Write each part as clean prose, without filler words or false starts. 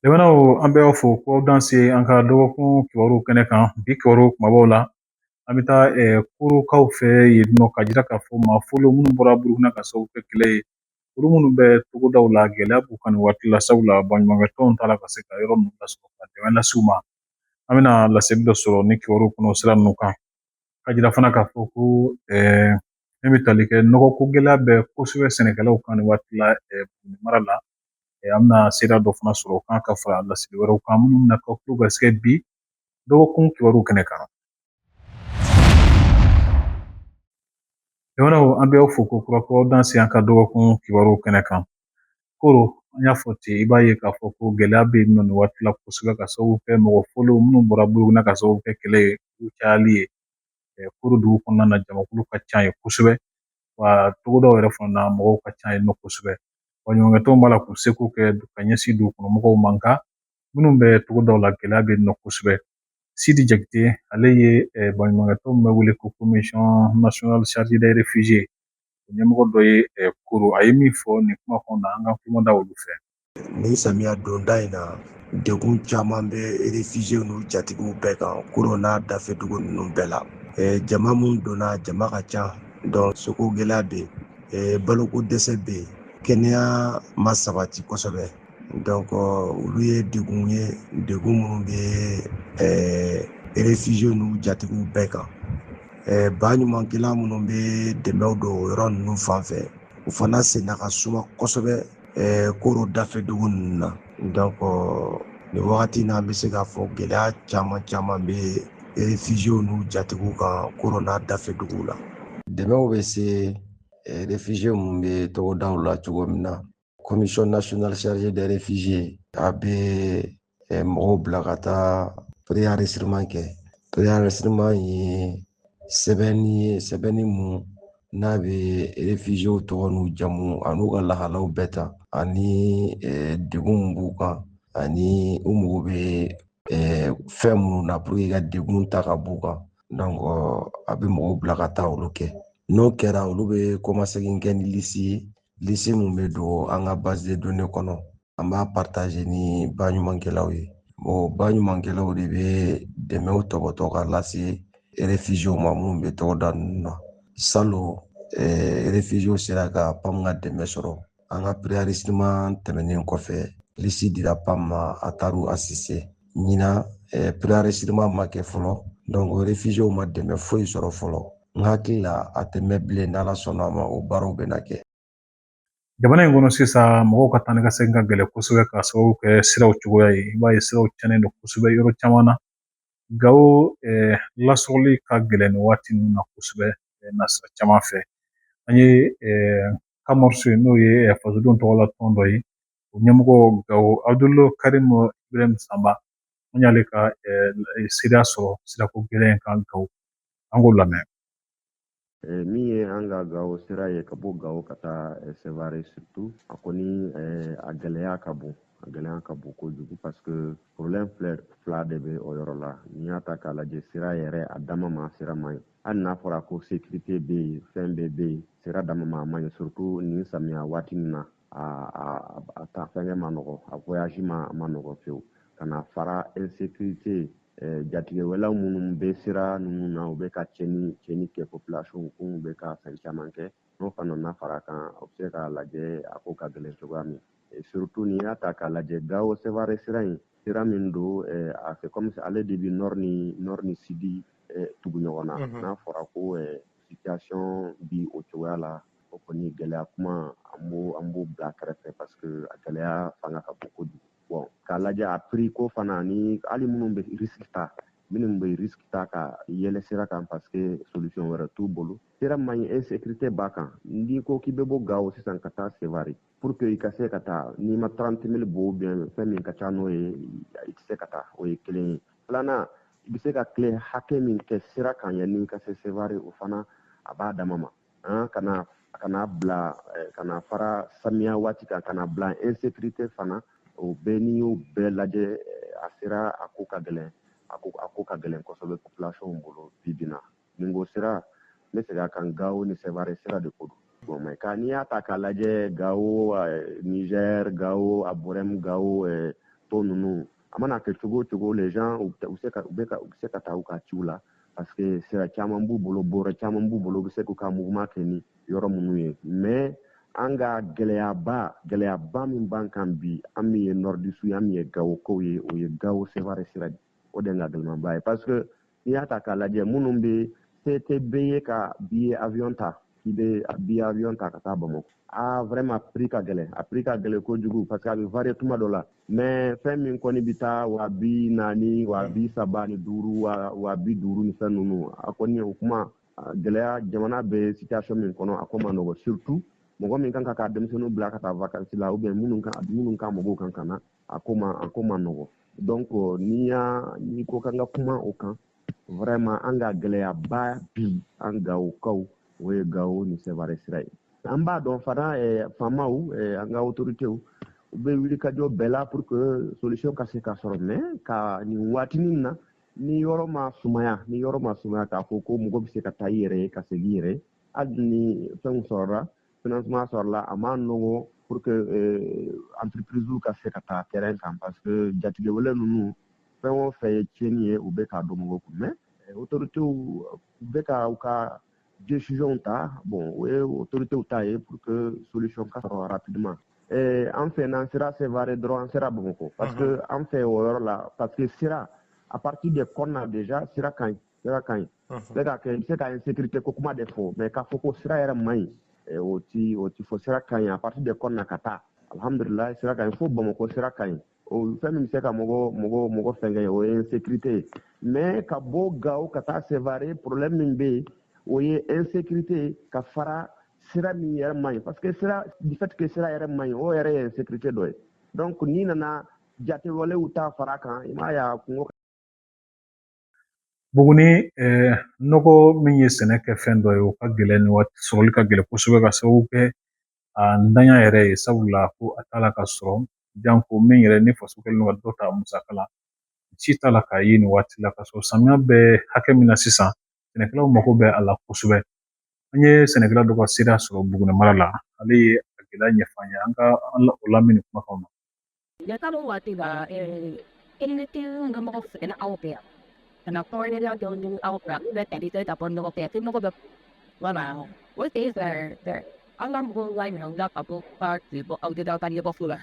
Limanaw, an bɛ aw fo k'aw danse an ka dɔgɔkun kibaru kɛnɛ kan. Bi kibaru kumabaw la, an bɛ taa Korokaw fɛ yen nɔ ka jira k'a fɔ maa fɔlɔ minnu bɔra Burukina ka sababu kɛ kɛlɛ ye, olu minnu bɛ togodaw la, gɛlɛya b'u kan nin waati la, sabula baɲumankɛ tɔnw t'a la ka se ka yɔrɔ ninnu lasɔrɔ ka dɛmɛ lase u ma. An bɛna laseli dɔ sɔrɔ ni kibaru kɔnɔ sira ninnu kan, ka jira fana k'a fɔ ko min bɛ tali kɛ nɔgɔko gɛlɛya bɛ kosɛbɛ sɛnɛkɛlaw kan nin waati la Buguni mara la. An bɛna sira dɔ fana sɔrɔ o kan ka fara laseli wɛrɛw kan minnu bɛna k'aw tulo garisɛgɛ bi dɔgɔkun kibaru kɛnɛ kan. Limanaw, an bɛ aw fo ko kura k'aw danse an ka dɔgɔkun kibaru kɛnɛ kan. Koro, an y'a fɔ ten, i b'a ye k'a fɔ ko gɛlɛya bɛ yen nɔ nin waati la kosɛbɛ ka sababu kɛ mɔgɔ fɔlɔ minnu bɔra Burukina ka sababu kɛ kɛlɛ ye, u cayali ye Koro dugu kɔnɔna na. Jamakulu ka ca yen kosɛbɛ, wa togodaw yɛrɛ fana na, mɔgɔw ka ca yen nɔ kosɛbɛ. Baɲumankɛ tɔnw b'a la k'u seko kɛ ka ɲɛsin dugu kɔnɔ mɔgɔw ma, nka minnu bɛ togodaw la, gɛlɛya bɛ yen nɔ kosɛbɛ. Sidi Jakite, ale ye baɲumankɛ tɔn min bɛ wele ko Commission nationale chargée des réfugiés, o ɲɛmɔgɔ dɔ ye Koro. A ye min fɔ nin kuma kɔnɔ na, an ka kuma da olu fɛ. Nin samiya donda in na, degun caman bɛ réfugiés n'u jatigiw bɛɛ kan Koro n'a dafɛ dugu ninnu bɛɛ la. Jama mun donna, jama ka ca, donc soko gɛlɛya bɛ yen, baloko dɛsɛ bɛ yen, kɛnɛya ma sabati kosɛbɛ. Donc olu ye degun ye, degun minnu bɛ réfugiés n'u jatigiw bɛɛ kan. Baɲumankɛla minnu bɛ dɛmɛw don o yɔrɔ ninnu fan fɛ, u fana senna ka suma kosɛbɛ Koro dafɛ dugu ninnu na. Donc nin wagati in na, an bɛ se k'a fɔ gɛlɛya caman caman bɛ réfugiés n'u jatigiw kan Koro n'a dafɛ duguw la. Dɛmɛw bɛ se réfugiés minnu bɛ togodaw la cogo min na, Commission nationale chargée des réfugiés a bɛ mɔgɔw bila ka taa préenregistrement kɛ. Préenregistrement ye sɛbɛnni ye, sɛbɛnni mun n'a bɛ réfugiés tɔgɔ n'u jamu an'u ka lahalaw bɛɛ ta, ani degun mun b'u kan, ani u mago bɛ fɛn minnu na pour que ka degun ta ka b'u kan. Donc a bɛ mɔgɔw bila ka taa olu kɛ. N'o kɛra, olu bɛ kɔmasegin kɛ ni liste ye, liste mun bɛ don an ka base de données kɔnɔ, an b'a partager ni baɲumankɛlaw ye. Bon, baɲumankɛlaw de bɛ dɛmɛw tɔbɔtɔ ka lase réfugiés ma minnu bɛ togoda ninnu na. Salon, réfugiés sera ka PAM ka dɛmɛ sɔrɔ. An ka préenregistrement tɛmɛnen kɔfɛ, liste dira PAM ma, a taar'u assister. Ɲinan, préenregistrement ma kɛ fɔlɔ, donc réfugiés ma dɛmɛ foyi sɔrɔ fɔlɔ. N hakili la, a tɛ mɛn bilen, n'Ala sɔnna a ma, o baaraw bɛna kɛ. Jamana in kɔnɔ sisan, mɔgɔw ka taa ni ka segin ka gɛlɛn kosɛbɛ ka sababu kɛ siraw cogoya ye. I b'a ye siraw tiɲɛnen don kosɛbɛ yɔrɔ caman na. Gawo lasɔrɔli ka gɛlɛn nin waati ninnu na kosɛbɛ nasira caman fɛ. An ye CAMORS, n'o ye fasodenw tɔgɔla tɔn dɔ ye, o ɲɛmɔgɔ Gawo, Abdul Karim Ibrahim Sanba, an y'ale ka seereya sɔrɔ sirako gɛlɛn in kan Gawo. An k'o lamɛn. Min ye an ka Gawo sira ye, ka bɔ Gawo ka taa Sevare surtout, a kɔni a gɛlɛya ka bon, a gɛlɛya ka bon kojugu, parce que problème fila de bɛ o yɔrɔ la. N'i y'a ta k'a lajɛ, sira yɛrɛ a dama ma, sira man ɲi. Hali n'a fɔra ko sécurité bɛ yen, fɛn bɛɛ bɛ yen, sira dama ma, a man ɲi, surtout nin samiya waati nin na. A ta fɛnkɛ ma nɔgɔ, a voyage ma nɔgɔ fewu. Ka na fara insécurité, jatigɛwɛlaw minnu bɛ sira ninnu na, u bɛ ka cɛnni kɛ population kun, u bɛ ka fɛn caman kɛ, n'o fana nana fara kan, o bɛ se k'a lajɛ a ko ka gɛlɛn cogoya min. Surtout n'i y'a ta k'a lajɛ, Gawo Sevare sira in, sira min don, a c'est comme si ale de bɛ nord ni sud tugu ɲɔgɔn na. N'a fɔra ko situation bi o cogoya la, o kɔni gɛlɛya kuma, an b'o bila kɛrɛfɛ, parce que a gɛlɛya fanga ka bon kojugu. Bon, k'a lajɛ a prix ko fana, ni hali minnu bɛ risque ta, minnu bɛ risque ta ka yɛlɛ sira kan, parce que solution wɛrɛ t'u bolo, sira man ɲi, insécurité b'a kan. N'i ko k'i bɛ bɔ Gawo sisan ka taa Sevare, pour que i ka se ka taa, n'i ma 30 000 bɔ ou bien fɛn min ka ca n'o ye, i tɛ se ka taa. O ye kelen ye. Filanan, i bɛ se ka tile hakɛ min kɛ sira kan yanni i ka se Sevare, o fana a b'a dama ma. Ka na bila ka na fara samiya waati kan, ka na bila insécurité fana, o bɛɛ, n'i y'o bɛɛ lajɛ, a sera a ko ka gɛlɛn, a ko ka gɛlɛn kosɛbɛ population bolo bi bi in na. Nin ko sira, n bɛ segin a kan, Gawo ni Sevare sira de ko don. Bon, mais ka n'i y'a ta k'a lajɛ, Gawo Niger, Gawo Aborɛm, Gawo Tɔ ninnu, a mana kɛ cogo o cogo, les gens u bɛ se ka taa u ka ciw la, parce que sira caman b'u bolo, bɔrɔ caman b'u bolo, u bɛ se k'u ka mouvement kɛ ni yɔrɔ minnu ye. Mais an ka gɛlɛyaba min b'an kan bi, an min ye nordiste ye, an min ye Gawokaw ye, o ye Gawo Sevare sira de. O de ye n ka gɛlɛmanba ye, parce que n'i y'a ta k'a lajɛ, minnu bɛ se tɛ bɛɛ ye ka billet avion ta, k'i bɛ billet avion ta ka taa Bamakɔ. Ah, vraiment, prix ka gɛlɛn, a prix ka gɛlɛn kojugu, parce que a bɛ varier tuma dɔ la. Mais fɛn min kɔni bɛ taa 40 000, 35,000, 50 000 ni fɛn ninnu, a kɔni o kuma gɛlɛya. Jamana bɛ situation min kɔnɔ, a ko ma nɔgɔ, surtout mɔgɔ min kan ka ka denmisɛnninw bila ka taa vacances la, ou bien minnu ka mɔgɔw kan ka na, a ko ma nɔgɔ. Donc n'i ko k'an ka kuma o kan, vraiment, an ka gɛlɛyaba bi, an Gawokaw, o ye Gawo ni Sevare sira ye. An b'a dɔn fana, faamaw, an ka autorités, u bɛ wuli ka jɔ bɛɛ la pour que solution ka se ka sɔrɔ. Mais ka nin waatinin na, ni yɔrɔ ma sumaya k'a fɔ ko mɔgɔ bɛ se ka taa i yɛrɛ ye ka segin i yɛrɛ ye, hali ni fɛnw sɔrɔla, financement sɔrɔla, a ma nɔgɔ pour que entreprise ka se ka taa terrain kan, parce que jatigɛwale ninnu, fɛn o fɛn ye tiɲɛni ye, u bɛ k'a dɔn mɔgɔw kun. Mais autorités u bɛ ka u ka décision ta. Bon, o ye autorités ta ye pour que solution ka sɔrɔ rapidement. An fɛ, n'an sera Sevare dɔrɔn, an sera Bamakɔ, parce que an fɛ o yɔrɔ la, parce que sira à partir de Kɔnna déjà, sira ka ɲi, sira ka ɲi. Se ka kɛ, i bɛ se ka insécurité ko kuma de fɔ, mais k'a fɔ ko sira yɛrɛ man ɲi, o ti fɔ. Sira ka ɲi à partir de Kɔnna ka taa, alhamdulilayi, sira ka ɲi fo Bamakɔ, sira ka ɲi. O fɛn min bɛ se ka mɔgɔ fɛnkɛ, o ye insécurité ye. Mais ka bɔ Gawo ka taa Sevare, problème min bɛ yen, o ye insécurité ka fara sira min yɛrɛ man ɲi, parce que sira, du fait que sira yɛrɛ man ɲi, o yɛrɛ ye insécurité dɔ ye. Donc n'i nana jatewalew ta fara kan, i m'a ye, a kungo. Buguni, nɔgɔ min ye sɛnɛ kɛ fɛn dɔ ye, o ka gɛlɛn ni waati, sɔrɔli ka gɛlɛn kosɛbɛ ka sababu kɛ a ntanya yɛrɛ ye, sabula ko a t'a la ka sɔrɔ janko min yɛrɛ ni faso kɛlen don ka dɔ ta musaka la, ci t'a la k'a ye nin waati la, ka sɔrɔ samiya bɛ hakɛ min na sisan, sɛnɛkɛlaw mako bɛ a la kosɛbɛ. An ye sɛnɛkɛla dɔ ka sira sɔrɔ Buguni mara la, ale ye a gɛlɛya ɲɛfɔ an ye. An ka o lamɛn kumakanw na. Kalo waati la, ka mɔgɔ sɛgɛnna aw fɛ yan ka na kɔɔri dɔw ɲini aw fɛ yan, bɛ tali kɛ ka bɔ nɔgɔ fɛ, nɔgɔ bɛ wala o sen fɛ, an ka mɔgɔw b'a yira u la ka bɔ ka bɔ aw tɛ taa ka ɲɛbɔ fu la.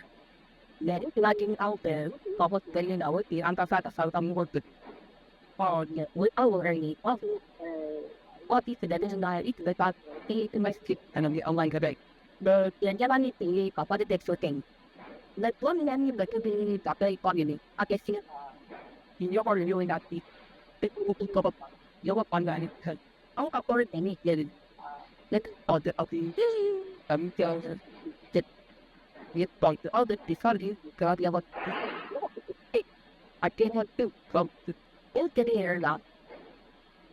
Mɛ ni fila ɲini aw fɛ ka bɔ tigɛli la, o tɛ an ka sa ka mɔgɔ to ɔ o ye aw yɛrɛ ye aw waati sɛnɛni na, i tun bɛ taa i ma se ka na ni aw ka dɛ mɛ jaba ni tɛ ka fɔ tɛ so ten mɛ tuma min na ni bɛ tobi ka kɛ kɔ ɲini a kɛ sini yɔrɔ yɔrɔ na ti yɔrɔ kɔnɔna aw ka kɔɔri tɛ ni yɛrɛ ne ɔ tɛ aw tɛ all the God I cannot do from the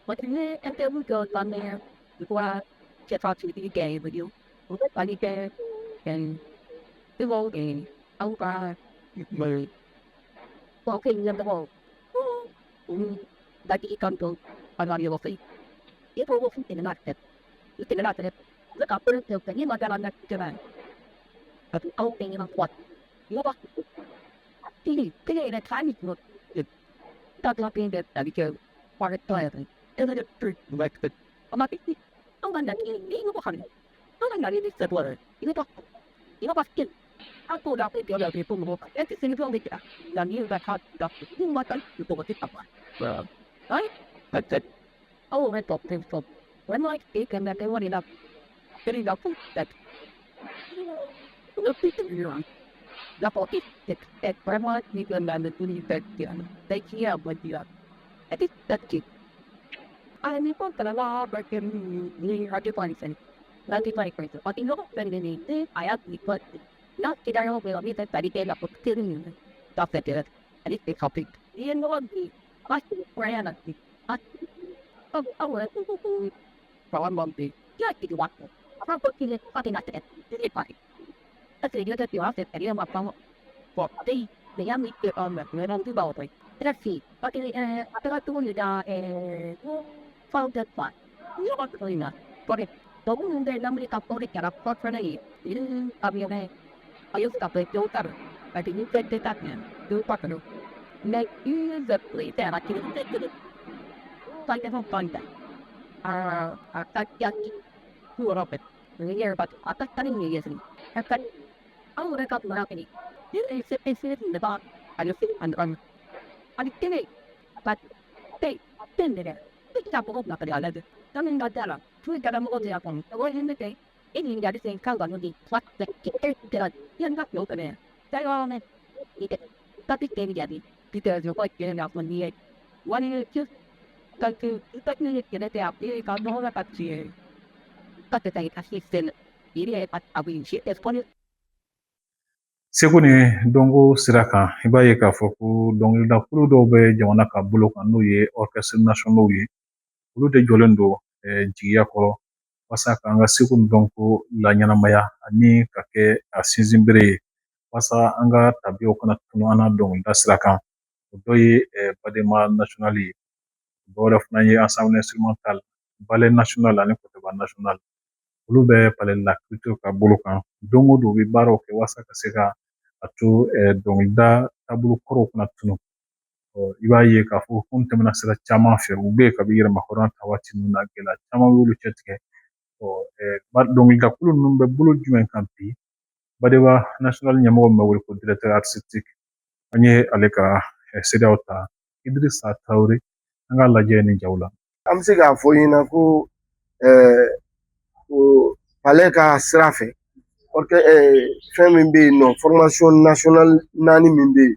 But and then we go on there before I get out to the game with you. And the whole game, I'll buy walking in the hall. That he can't go on your feet. If we're walking in the night, you can not look up and you might not to but all thing in what you are. The time is not that being that because part of time and then the like the I'm not Oh, I thought they thought when like it and that they wanted up getting up that Seko ni dɔnko sira kan, i b'a ye k'a fɔ ko dɔnkilidakulu dɔw bɛ jamana ka bolo kan, n'o ye orchestre nationaux ye. Olu de jɔlen don jigiya kɔrɔ walasa k'an ka seko ni dɔnko laɲɛnamaya ani ka kɛ a sinsinbere ye, walasa an ka tabiyaw kana tunu an na dɔnkilida sira kan. O dɔ ye Badema national ye, dɔ wɛrɛ fana ye ensemble instrumental, ballet national ani Koteba national. Olu bɛ palais de la culture ka bolo kan. Don o don u bɛ baaraw kɛ walasa ka se ka a to dɔnkilida taabolo kɔrɔw kana tunu. I b'a ye k'a fɔ ko n tɛmɛna sira caman fɛ, u bɛ yen kabi yɛrɛmahɔrɔnya ta waati ninnu na, gɛlɛya caman y'olu cɛ tigɛ. Dɔnkilidakulu ninnu bɛ bolo jumɛn kan bi? Badema national ɲɛmɔgɔ min bɛ wele ko directeur artistique, an ye ale ka seereyaw ta, Idrissa Traoré. An k'a lajɛ nin jaw la. An bɛ se k'a fɔ ɲɛna ko o palais ka sira fɛ, fɛn min bɛ yen nɔ, formation nationale naani min bɛ yen,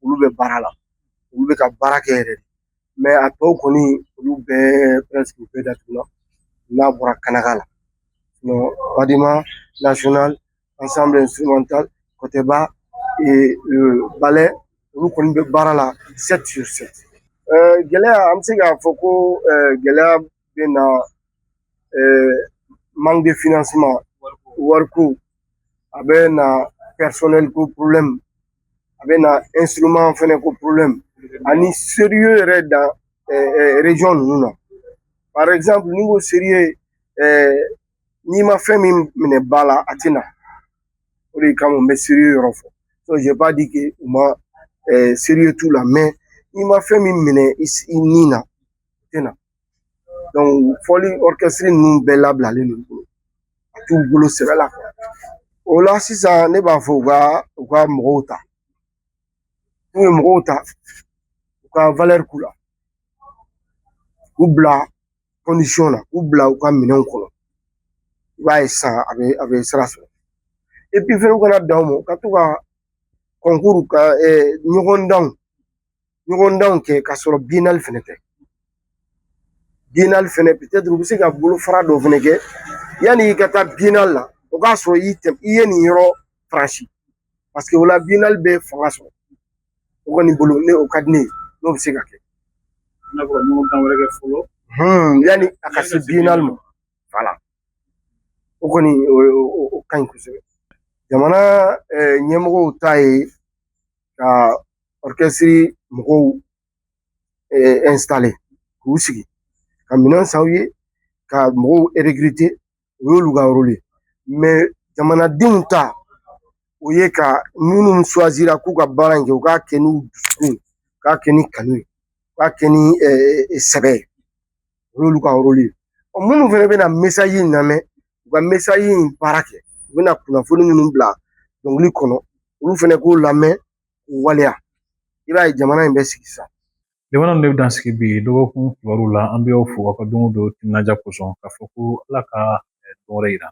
olu bɛ baara la, olu bɛ ka baara kɛ yɛrɛ de. Mais a tɔw kɔni, olu bɛɛ presque u bɛɛ datugula n'a bɔra Kanaga la. Badema national, ensemble instrumental, Koteba et ballet, olu kɔni bɛ baara la 7 sur 7. Gɛlɛya, an bɛ se k'a fɔ ko gɛlɛya bɛ na manque de financement, wariko, a bɛ na personnel ko problème, a bɛ na instrument fɛnɛ ko problème, ani sérieux yɛrɛ dans région ninnu na. Par exemple, n'i ko sérieux, n'i ma fɛn min minɛ ba la, a tɛ na. O de kama n bɛ sérieux yɔrɔ fɔ. Donc j'ai pas dit que u ma sérieux t'u la, mais n'i ma fɛn min minɛ i nin na, a tɛ na. Donc fɔli orchestre ninnu bɛɛ labilalen don u bolo, a t'u bolo sɛbɛ la. O la sisan, ne b'a fɔ u ka mɔgɔw ta, n'u ye mɔgɔw ta, u ka valeur k'u la, k'u bila condition na, k'u bila u ka minɛnw kɔnɔ, i b'a ye sisan a bɛ sira sɔrɔ. Et puis fɛnɛ, u kana dan o ma, u ka to ka concours ka ɲɔgɔndanw kɛ k'a sɔrɔ biennale fɛnɛ tɛ. Biennale fɛnɛ, peut-être u bɛ se ka bolofara dɔ fɛnɛ kɛ yanni i ka taa biennale la, o k'a sɔrɔ i tɛ i ye nin yɔrɔ franchi, parce que o la biennale bɛ fanga sɔrɔ. O kɔni bolo, ne o ka di ne ye n'o bɛ se ka kɛ. I n'a fɔ ka ɲɔgɔndan wɛrɛ kɛ fɔlɔ yanni a ka se biennale ma. Voilà, o kɔni o ka ɲi kosɛbɛ. Jamana ɲɛmɔgɔw ta ye ka orchestre mɔgɔw installer, k'u sigi, ka minɛn san u ye, ka mɔgɔw recruter, o y'olu ka rôle ye. Mais jamanadenw ta, o ye ka minnu choisira k'u ka baara in kɛ, u k'a kɛ n'u dusukun ye, u k'a kɛ ni kanu ye, u k'a kɛ ni sɛbɛ ye, o y'olu ka rôle ye. Minnu fana bɛna message in lamɛn, u ka message in baara kɛ, u bɛna kunnafoni minnu bila dɔnkili kɔnɔ, olu fana k'o lamɛn, k'o waleya, i b'a ye jamana in bɛ sigi sisan. Jamana de bɛ dan sigi bi dɔgɔkun kibaru la. An bɛ aw fo aw ka don o don timinandiya kosɔn, k'a fɔ ko Ala ka don wɛrɛ yira.